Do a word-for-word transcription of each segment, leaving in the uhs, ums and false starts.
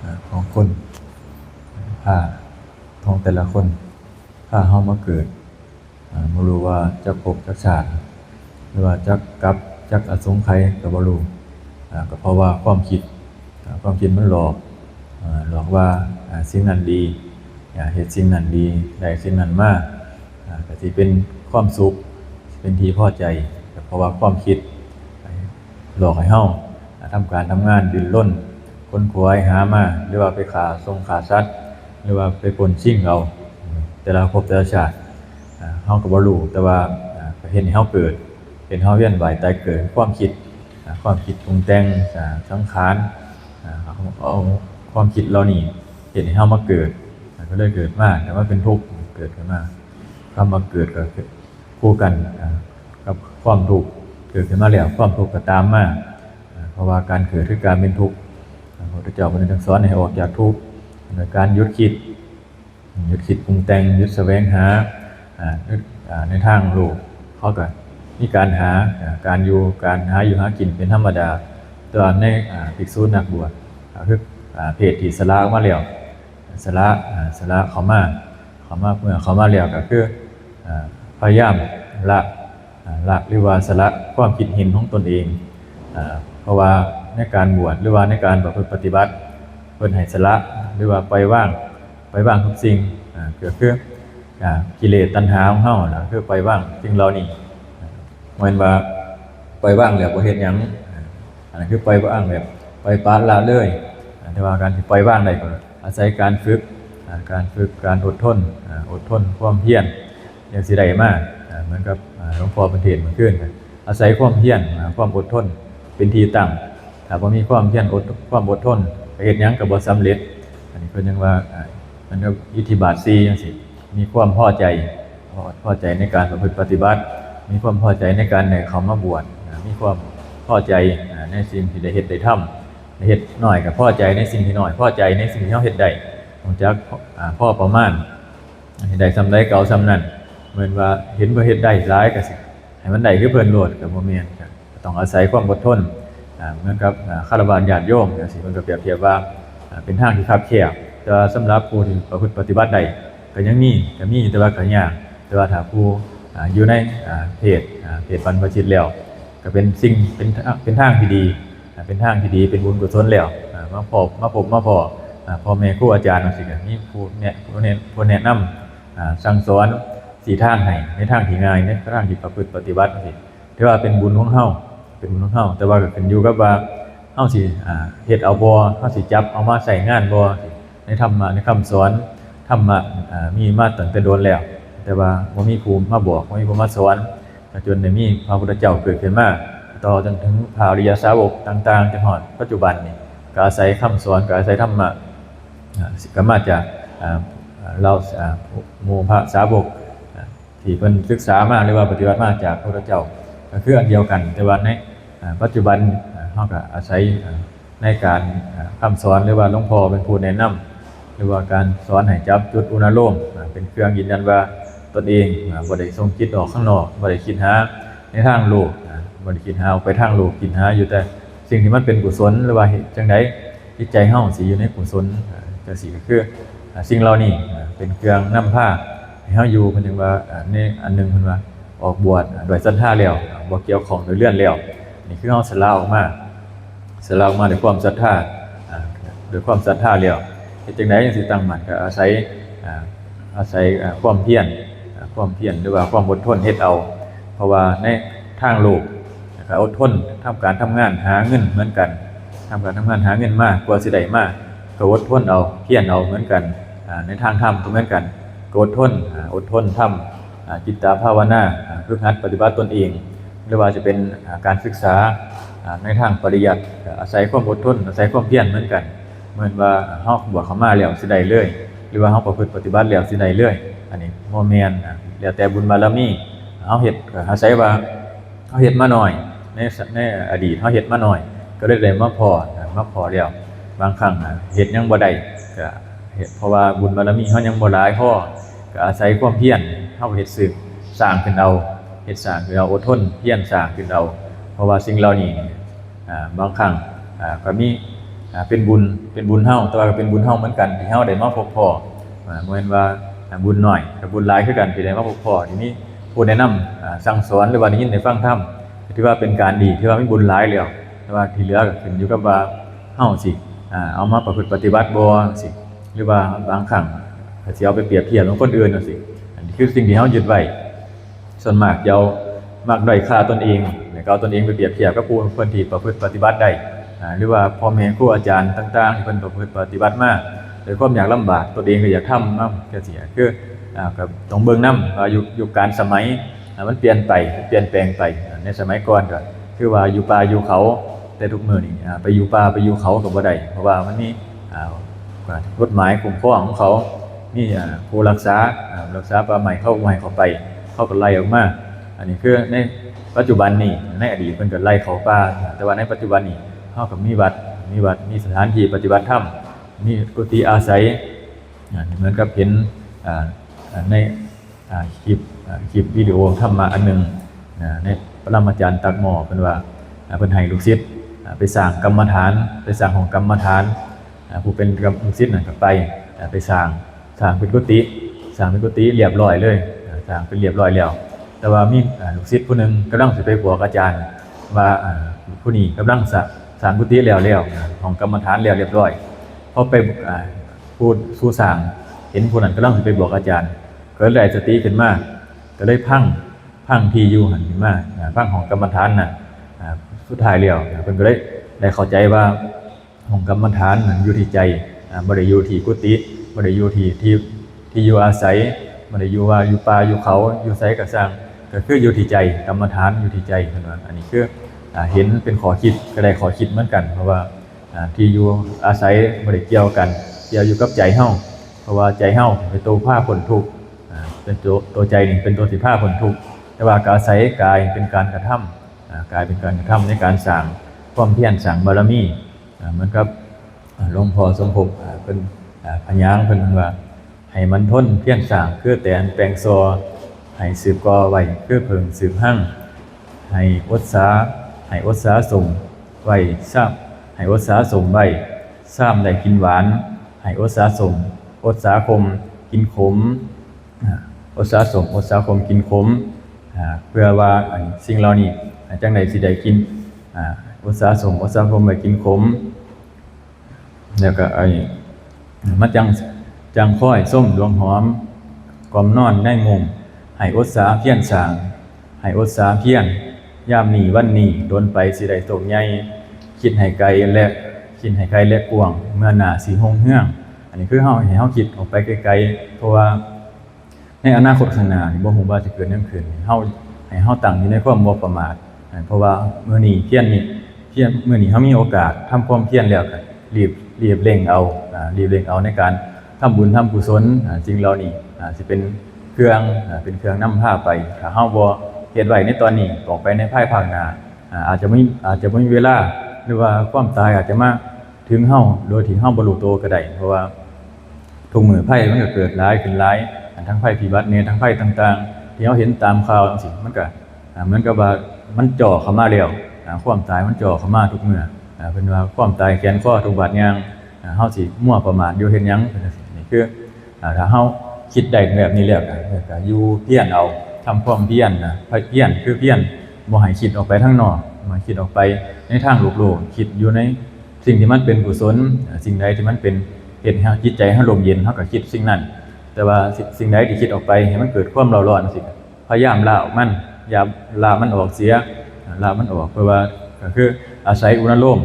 อ่าของคนพาของแต่ละคนพาเฮามาเกิดอ่าบ่รู้ว่าจักภพจักชาติ หรือว่าจักกลับจักอสงไขยก็บ่รู้อ่าก็เพราะว่าความคิดอ่าความคิดมันหลอกอ่าหลอกว่าอ่าสิ่งนั้นดีอ่าเฮ็ดสิ่งนั้นดีได้สิ่งนั้นมาอ่าก็สิเป็นความสุขเป็นที่พอใจก็เพราะว่าความคิด หลอกให้เฮาทำการทำงานดิ้นรนขนขวายหามา หรือว่าไปฆ่าส่งฆ่าสัตว์ หรือว่าไปปล้นชิงเอาแต่ละภพแต่ละชาติเฮาก็บ่รู้แต่ว่าเฮ็ดให้เฮาเกิดเป็นเฮาเวียนว่ายตายเกิดความคิดความคิดปรุงแต่งสังขารเอาความคิดเหล่านี้เฮ็ดให้เฮามาเกิดก็เลยเกิดมาแต่ว่าเป็นทุกข์เกิดขึ้นมาคำว่าเกิดก็คือ คู่กันอ่ากับความทุกข์เกิดขึ้นมาแล้วความทุกข์ก็ตามมาอ่าเพราะว่าการเกิดคือการเป็นทุกข์อ่าพระพุทธเจ้าเพิ่นจึงสอนให้ออกจากทุกข์โดยการหยุดคิดหยุดคิดปรุงแต่งหยุดแสวงหาอ่าหยุดอ่าในทางโลกเขาก็มีการหาอ่าการอยู่การหาอยู่หากินเป็นธรรมดาแต่ว่าในอ่าภิกษุนักบวชอ่าคืออ่าเพศที่สละออกมาแล้ว สละอ่าสละเข้ามาเข้ามาเมื่อเข้ามาแล้วก็คืออ่าพยายามละอ่าละหรือว่าสละความคิดเห็นของตนเองอ่าเพราะว่าในการบวชหรือว่าในการประพฤติปฏิบัติเพิ่นให้สละหรือว่าปล่อยวางปล่อยวางทุกสิ่งอ่าก็คืออ่ากิเลสตัณหาของเฮานะคือปล่อยวางสิ่งเหล่านี้ แม่นว่าปล่อยวางแล้วบ่เฮ็ดหยัง อันนั้นคือปล่อยวางแบบปล่อยปละละเลย แต่ว่าการที่ปล่อยวางได้ก็อาศัยการฝึก การฝึก การอดทน อดทนความเพียรจั่งสิได้มา เหมือนกับหลวงพ่อเพิ่นเทศน์เมื่อคืน อาศัยความเพียร ความอดทนเป็นที่ตั้ง ถ้าบ่มีความเพียรอดความอดทนไปเฮ็ดหยังก็บ่สำเร็จ อันนี้เพิ่นยังว่า มันก็อิทธิบาทสี่จั่งซี้ มีความพอใจ พอใจในการประพฤติปฏิบัติ มีความพอใจในการได้เข้ามาบวช มีความพอใจในสิ่งที่ได้เฮ็ดได้ทำได้เฮ็ดน้อยก็พอใจในสิ่งที่น้อย พอใจในสิ่งที่เฮาเฮ็ดได้ รู้จักอ่าพอประมาณ เฮ็ดได้ส่ำใดก็เอาส่ำนั้น แม่นว่าเห็นเพิ่นเฮ็ดได้หลายก็สิให้มันได้คือเพิ่นโลดก็บ่แม่น ก็ต้องอาศัยความอดทน อ่า เหมือนกับ อ่า ฆราวาสญาติโยมจั่งซี้ เพิ่นก็เปรียบเทียบว่า อ่า เป็นทางที่คับแคบ แต่ว่าสำหรับผู้ที่ประพฤติปฏิบัติได้ ก็ยังมี ก็มี แต่ว่าก็ยาก แต่ว่าถ้าผู้ อ่า อยู่ใน อ่า เพศ อ่า เพศบรรพชิตแล้ว ก็เป็นสิ่ง เป็น เป็นทางที่ดี อ่า เป็นทางที่ดี เป็นบุญกุศลแล้ว อ่า มาพบ มาพบ มาพ้อ อ่า พ่อแม่ครูอาจารย์จั่งซี้ ก็มีผู้แนะ ผู้แนะ ผู้แนะนำ อ่า สั่งสอน ชี้ทางให้ ในทางที่ง่าย ในทางที่ประพฤติปฏิบัติจั่งซี้ ถือว่าเป็นบุญของเฮา เป็นบุญของเฮา แต่ว่าก็ขึ้นอยู่กับว่าเฮาสิ อ่า เฮ็ดเอาบ่ เฮาสิจับเอามาใช้งานบ่ ในธรรมะ ในคำสอน ธรรมะ อ่า มีมาตั้งแต่โดนแล้ว แต่ว่าบ่มีผู้มาบอก บ่มีผู้มาสอน จนได้มีพระพุทธเจ้าเกิดขึ้นมา ต่อจนถึงพระอริยสาวกต่างๆ จนฮอดปัจจุบันนี่ ก็อาศัยคำสอน ก็อาศัยธรรมะ อ่า ก็มาจาก อ่า อ่า เรา อ่า หมู่พระสาวก อ่า ที่เพิ่นศึกษามาหรือว่าปฏิบัติมาจากพระพุทธเจ้า ก็คืออันเดียวกัน แต่ว่าใน อ่า ปัจจุบัน อ่า เฮาก็อาศัย อ่า ในการ อ่า คำสอนหรือว่าหลวงพ่อเป็นผู้แนะนำ หรือว่าการสอนให้จับจุดอุณาโลม อ่า เป็นเครื่องยืนยันว่าตนเอง อ่า บ่ได้ส่งจิตออกข้างนอก บ่ได้คิดหาในทางโลก อ่า บ่ได้คิดหาออกไปทางโลก คิดหาอยู่แต่สิ่งที่มันเป็นกุศล หรือว่าเฮ็ดจั่งใดจิตใจเฮาสิอยู่ในกุศล อ่า จั่งซี้ก็คือ อ่า สิ่งเหล่านี้ อ่า เป็นเครื่องนำพาให้เฮาอยู่ เพิ่นจึงว่า อ่า ในอันหนึ่งเพิ่นว่าออกบวช อ่า ด้วยศรัทธาแล้ว อ่า บ่เกี่ยวข้องด้วยเรือนแล้ว นี่คือเฮาสละออกมา สละออกมาด้วยความศรัทธา อ่า ด้วยความศรัทธาแล้ว เฮ็ดจั่งใดจั่งสิตั้งมั่น ก็อาศัย อ่า อาศัย อ่า ความเพียร อ่า ความเพียร หรือว่าความอดทนเฮ็ดเอา เพราะว่าในทางโลก ก็อดทนทำการทำงานหาเงินเหมือนกัน ทำการทำงานหาเงินมากว่าสิได้มา ก็อดทนเอา เพียรเอาเหมือนกัน อ่า ในทางธรรมก็เหมือนกัน ก็อดทน อ่า อดทนทำ อ่า จิตตภาวนา อ่า ฝึกหัดปฏิบัติตนเอง หรือว่าจะเป็น อ่า การศึกษา อ่า ในทางปริยัติ ก็อาศัยความอดทน อาศัยความเพียรเหมือนกัน เหมือนว่าเฮาบวชเข้ามาแล้วสิได้เลย หรือว่าเฮาประพฤติปฏิบัติแล้วสิได้เลย อันนี้บ่แม่น อ่า แล้วแต่บุญบารมี เฮาเฮ็ด ก็อาศัยว่า เฮาเฮ็ดมาน้อย ในส- ในอดีตเฮาเฮ็ดมาน้อย ก็เลยได้มาพ้อ อ่า มาพ้อแล้ว บางครั้ง อ่า เฮ็ดยังบ่ได้ ก็เฮ็ด เพราะว่าบุญบารมีเฮายังบ่หลายพอ ก็อาศัยความเพียร เฮาก็เฮ็ดสืบสร้างขึ้นเอา เฮ็ดสร้างขึ้นเอา อดทนเพียรสร้างขึ้นเอา เพราะว่าสิ่งเหล่านี้ อ่า บางครั้ง อ่า ก็มี อ่าเป็นบุญเป็นบุญเฮาแต่ว่าก็เป็นบุญเฮาเหมือนกันที่เฮาได้มาพบพ้ออ่าบ่แม่นว่าอ่าบุญน้อยกับบุญหลายคือกันที่ได้มาพบพ้อที่มีผู้แนะนำอ่าสั่งสอนหรือว่าได้ยินได้ฟังธรรมถือว่าเป็นการดีถือว่ามีบุญหลายแล้วแต่ว่าที่เหลือก็ขึ้นอยู่กับว่าเฮาสิอ่าเอามาประพฤติปฏิบัติบ่สิหรือว่าบางครั้งก็สิเอาไปเปรียบเทียบกับคนอื่นจั่งซี้อันนี้คือสิ่งที่เฮายึดไว้ ส่วนมากจะเอามักด้อยค่าตนเองแล้วก็เอาตนเองไปเปรียบเทียบกับผู้เพิ่นที่ประพฤติปฏิบัติได้อ่าหรือว่าพ่อแม่ครูอาจารย์ต่างๆที่เพิ่นประพฤติปฏิบัติมาด้วยความยากลำบากตนเองก็อยากทำนำจั่งซี้คืออ่าก็ต้องเบิ่งนำว่ายุคยุคกาลสมัยอ่ามันเปลี่ยนไปเปลี่ยนแปลงไปอ่าในสมัยก่อนก็คือว่าอยู่ป่าอยู่เขาแต่ทุกมื้อนี้อ่าไปอยู่ป่าไปอยู่เขาก็บ่ได้เพราะว่ามันมีอ่ากฎหมายคุ้มครองของเขามีอ่าผู้รักษาอ่ารักษาป่าไม้เขาบ่ให้เข้าไป เขาก็ไล่ออกมา อันนี้คือในปัจจุบันนี่ในอดีตเพิ่นก็ไล่เข้าป่า แต่ว่าในปัจจุบันนี่เฮาก็มีวัด มีวัด มีสถานที่ปฏิบัติธรรม มีกุฏิอาศัยอ่าเหมือนกับเห็นอ่าอ่าในอ่าคลิปอ่าคลิปวิดีโอธรรมะอันหนึ่งอ่าในปรมาจารย์ตั๊กหม้อเพิ่นว่าอ่าเพิ่นให้ลูกศิษย์อ่าไปสร้างกรรมฐาน ไปสร้างห้องกรรมฐานอ่าผู้เป็นลูกศิษย์นั่นก็ไปอ่าไปสร้าง สร้างเป็นกุฏิสร้างเป็นกุฏิเรียบร้อยเลยอ่าสร้างเป็นเรียบร้อยแล้ว แต่ว่ามีอ่าลูกศิษย์ผู้หนึ่งกำลังสิไปบอกอาจารย์ว่าอ่าผู้นี้กำลังสร้างสร้างกุฏิแล้วแล้วอ่าห้องกรรมฐานแล้วเรียบร้อยพอไปอ่าผู้ผู้สร้างเห็นผู้นั้นกำลังสิไปบอกอาจารย์ ก็เลยได้สติขึ้นมาก็เลยพังพังที่อยู่หั่นขึ้นมาอ่าพังห้องกรรมฐานน่ะอ่าสุดท้ายแล้วอ่าเพิ่นก็เลยได้เข้าใจว่า ห้องกรรมฐานนั่นอยู่ที่ใจอ่าบ่ได้อยู่ที่กุฏิบ่ได้อยู่ที่ที่ที่อยู่อาศัยบ่ได้อยู่ว่าอยู่ป่าอยู่เขาอยู่ไสก็ซ่างก็คืออยู่ที่ใจกรรมฐานอยู่ที่ใจเพิ่นว่าอันนี้คืออ่าเห็นเป็นข้อคิดก็ได้ข้อคิดเหมือนกันเพราะว่าอ่าที่อยู่อาศัยบ่ได้เกี่ยวกันเกี่ยวอยู่กับใจเฮาเพราะว่าใจเฮาเป็นตัวพาพ้นทุกข์อ่าเป็นตัวตัวใจนี่เป็นตัวสิพาพ้นทุกข์แต่ว่าก็อาศัยกายเป็นการกระทำอ่ากายเป็นการกระทำในการสร้างความเพียรสร้างบารมี อ่าเหมือนกับอ่าหลวงพ่อสมภพอ่าเพิ่นอ่าพญางเพิ่นว่าให้มันทนเพียรสร้างคือแตนแปลงซอให้สืบก่อไว้คือเพิ่งสืบหั่งให้อดสาให้อดสาสมไว้ซ้ำให้อดสาสมไว้ซ้ำได้กินหวานให้อดสาสมอดสาคมกินขม อ่าอดสาสมอดสาคมกินขมอ่าเพื่อว่าอันสิ่งเหล่านี้อ่าจั่งใดสิได้กินอ่าอดสาสมอดสาคมไว้กินขม แล้วก็ไอ้มาจั่งจั่งคอยส้มดวงหอมกล่อมนอนในมุมให้อดสาเพียรสร้างให้อดสาเพียรยามนี้วันนี้โดนไปสิได้โชคใหญ่คิดให้ไกลและคิดให้ไกลและกว้างเมื่อหน้าสิฮงเฮืองอันนี้คือเฮาให้เฮาคิดออกไปไกลๆเพราะว่า ในอนาคตข้างหน้านี่บ่ฮู้ว่าสิเกิดหยังขึ้น เฮาให้เฮาตั้งอยู่ในความบ่ประมาท เพราะว่ามื้อนี้เพียรนี่เพียรมื้อนี้เฮามีโอกาสทำความเพียรแล้วก็รีบรีบเร่งเอาอ่ารีบเร่งเอาในการทำบุญทำกุศลอ่าสิ่งเหล่านี้อ่าสิเป็นเครื่องอ่าเป็นเครื่องนำพาไป ถ้าเฮาบ่เฮ็ดไว้ในตอนนี้ ออกไปในภายภาคหน้าอ่าอาจจะบ่มีอาจจะบ่มีเวลา หรือว่าความตายอาจจะมา ถึงเฮาโดยที่เฮาบ่รู้ตัวก็ได้ เพราะว่าทุกมื้อภัยมันก็เกิดหลายขึ้นหลาย อันทั้งภัยพิบัติแหน่ทั้งภัยต่างๆ ที่เฮาเห็นตามข่าวจั่งซี้มันก็อ่าเหมือนกับว่ามันจ่อเข้ามาแล้วอ่าความตายมันจ่อเข้ามาทุกมื้ออ่าเพิ่นว่าความตายแขวนคอทุกบาดยางอ่าเฮาสิมัวประมาทอยู่เฮ็ดหยังเพิ่นจั่งซี้นี่คือ อ่าถ้าเฮาคิดได้แบบนี้แล้วก็ก็อยู่เพียรเอาทำความเพียรนะเพียรคือเพียรบ่ให้คิดออกไปทางนอกบ่ให้คิดออกไปในทางโลกๆคิดอยู่ในสิ่งที่มันเป็นกุศลอ่าสิ่งใดที่มันเป็นเฮ็ดให้จิตใจเฮาร่มเย็นเฮาก็คิดสิ่งนั้น แต่ว่าสิ่งสิ่งใดที่คิดออกไปให้มันเกิดความเร่าร้อนจั่งซี้พยายามละออกมันอย่าละมันออกเสียอ่าละมันออกเพราะว่าก็คืออาศัยอุณาโลม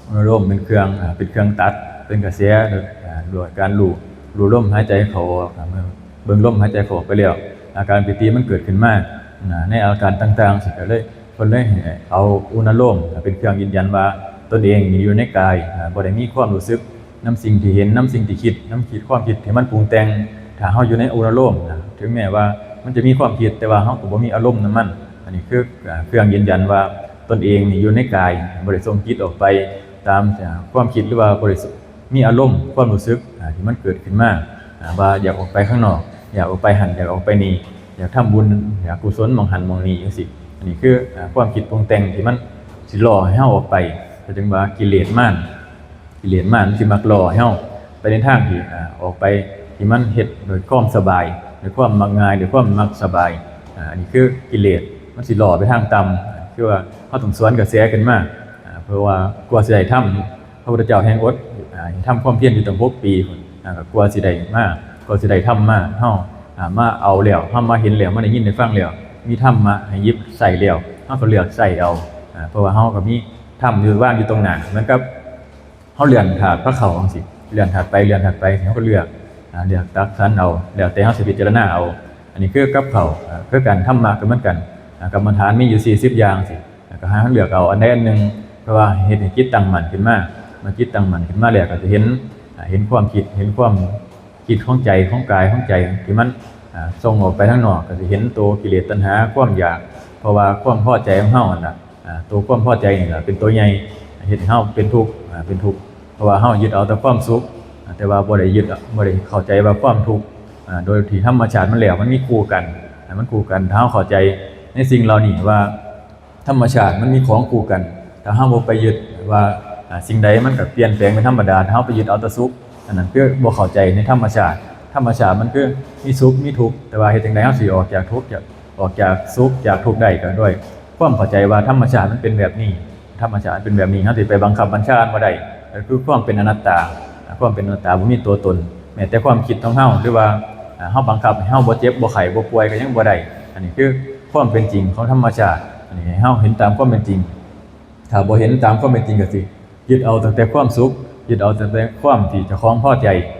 อนุโลมเป็นเครื่องอ่าเป็นเครื่องตัดเป็นกระแสโดยอ่าโดยการลู่ลู่ลมหายใจเข้าออกอ่าเมื่อเบิ่งลมหายใจเข้าออกไปแล้วอาการปีติมันเกิดขึ้นมาอ่าในอาการต่างๆสิก็เลยเพิ่นเลยให้เอาอนุโลมอ่าเป็นเครื่องยืนยันว่าตนเองนี่อยู่ในกายอ่าบ่ได้มีความรู้สึกนำสิ่งที่เห็นนำสิ่งที่คิดนำคิดความคิดที่มันปรุงแต่งถ้าเฮาอยู่ในอนุโลมนะถึงแม้ว่ามันจะมีความคิดแต่ว่าเฮาก็บ่มีอารมณ์นำมันอันนี้คืออ่าเครื่องยืนยันว่าตนเองนี่อยู่ในกายบ่ได้ส่งจิตออกไป ตามความคิดหรือว่าบริสุทธิ์มีอารมณ์ความรู้สึกอ่าที่มันเกิดขึ้นมาอ่าว่าอยากออกไปข้างนอก อยากออกไปหั่นอยากออกไปนี่อยากทำบุญอยากกุศลหม่องหั่นหม่องนี่จั่งซี้อันนี้คืออ่าความคิดปรุงแต่งที่มันสิหล่อให้เฮาออกไปก็จึงว่ากิเลสมาร กิเลสมารมันสิมักหล่อให้เฮาไปในทางที่ อ่า ออกไปที่มันเฮ็ดโดยความสบาย โดยความมักง่าย โดยความมักสบาย อ่า อันนี้คือกิเลสมันสิหล่อไปทางต่ำ คือว่าเฮาต้องสวนกระแสขึ้นมา อ่า เพราะว่ากว่าสิได้ธรรม พระพุทธเจ้าแฮ่งอด อ่า ทำความเพียรอยู่ตั้งหกปีพุ้น อ่า ก็กว่าสิได้มา กว่าสิได้ธรรมมาเฮา อ่า มาเอาแล้ว เฮามาเห็นแล้ว มาได้ยินได้ฟังแล้ว มีธรรมะให้หยิบใช้แล้ว เฮาก็เลือกใช้เอา อ่า เพราะว่าเฮาก็มีธรรมอยู่วางอยู่ตรงหน้า เหมือนกับเฮาเลื่อนถาดพระเขาจั่งซี้ เลื่อนถาดไป เลื่อนถาดไป เฮาก็เลือก อ่า เลือกตักฉันเอา แล้วแต่เฮาสิพิจารณาเอา อันนี้คือกับเขา อ่า คือกัน ธรรมะก็เหมือนกัน อ่า กรรมฐานมีอยู่สี่สิบอย่างจั่งซี้ แล้วก็ให้เฮาเลือกเอาอันใดอันหนึ่ง เพราะว่าเฮ็ดให้จิตตั้งมั่นขึ้นมา เมื่อจิตตั้งมั่นขึ้นมาแล้วก็จะเห็น อ่า เห็นความคิด เห็นความคิดของใจ ของกาย ของใจ ที่มัน อ่า ส่งออกไปทางนอก ก็จะเห็นตัวกิเลสตัณหา ความอยาก เพราะว่าความพอใจของเฮานั่นล่ะ อ่า ตัวความพอใจนี่ล่ะเป็นตัวใหญ่ เฮ็ดให้เฮาเป็นทุกข์ อ่า เป็นทุกข์ เพราะว่าเฮายึดเอาแต่ความสุข อ่า แต่ว่าบ่ได้ยึด บ่ได้เข้าใจว่าความทุกข์ อ่า โดยที่ธรรมชาติมันแล้ว มันมีคู่กัน อ่า มันคู่กัน ถ้าเฮาเข้าใจในสิ่งเหล่านี้ว่า ธรรมชาติมันมีของคู่กัน ถ้าเฮาบ่ไปยึดว่า อ่า สิ่งใดมันก็เปลี่ยนแปลงเป็นธรรมดา ถ้าเฮาไปยึดเอาแต่สุข อันนั้นคือบ่เข้าใจในธรรมชาติ ธรรมชาติมันคือมีสุขมีทุกข์ แต่ว่าเฮ็ดจั่งใดเฮาสิออกจากทุกข์ จาก ออกจากสุขจากทุกข์ได้ก็ด้วยความเข้าใจว่าธรรมชาติมันเป็นแบบนี้ ธรรมชาติเป็นแบบนี้ เฮาสิไปบังคับบัญชามันบ่ได้ ก็คือความเป็นอนัตตา ความเป็นอนัตตาบ่มีตัวตน แม้แต่ความคิดของเฮา หรือว่า อ่า เฮาบังคับให้เฮาบ่เจ็บบ่ไข้บ่ป่วยก็ยังบ่ได้ อันนี้คือความเป็นจริงของธรรมชาติ อันนี้ให้เฮาเห็นตามความเป็นจริง ถ้าบ่เห็นตามความเป็นจริงก็สิยึดเอาตั้งแต่ความสุข ยึดเอาตั้งแต่ความที่เจ้าของพอใจ